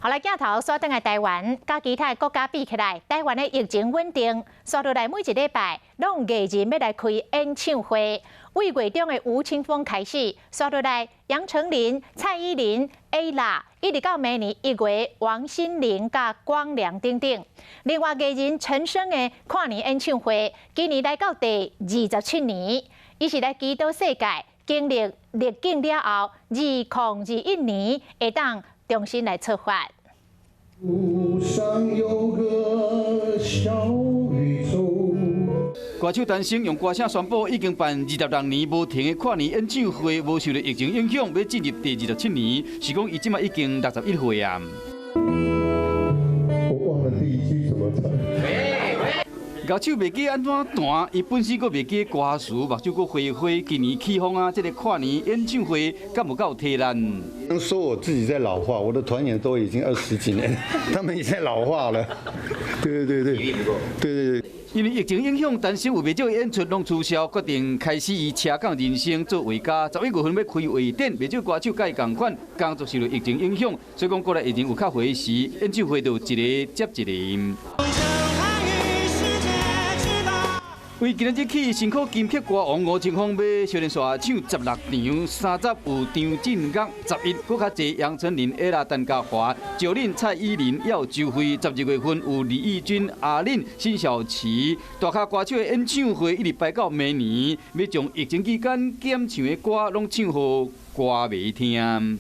好來，鏡頭煞轉來台灣，佮其他國家比起來，台灣的疫情穩定。煞落來每一禮拜，攏有藝人欲來開演唱會。為月中的吳青峰開始，煞落來楊丞琳、蔡依林、Ella，一直到明年1月，王心凌佮光良等等。另外，藝人陳升的跨年演唱會，今年來到第27年，伊是來祈禱世界經歷逆境了後，2021年會當重新來出發。路上有個小宇宙。歌手陳升用歌聲宣布，已經辦26年無停的跨年演唱會，無受著疫情影響，欲進入第27年，是講伊這馬已經61歲啊。我忘了第一句怎麼唱。樂手袂記按怎彈，伊本身閣袂記歌詞，目睭閣花花。今年起風啊，這个跨年演唱會敢有夠體力？說我自己在老化，我的團員都已經20幾年，他們已經在老化了。對對對對，對對對。因為疫情影響，陳升有袂少演出攏取消，決定開始伊斜槓人生做畫家。11月份欲開畫展，袂少歌手佮伊仝款，工作受著疫情影響，所以講過來疫情有較回時，演唱會就一个接一个。為今仔日起，辛苦金曲歌王吳青峰欲小連續唱16場，30有張震岳，11閣較濟楊丞琳、Ella、陳嘉華、趙琳、蔡依林、還有周慧，12月份有李翊君、阿玲、辛曉琪，大咖歌手的演唱會一直排到明年，欲將疫情期間減唱的歌攏唱予歌迷聽。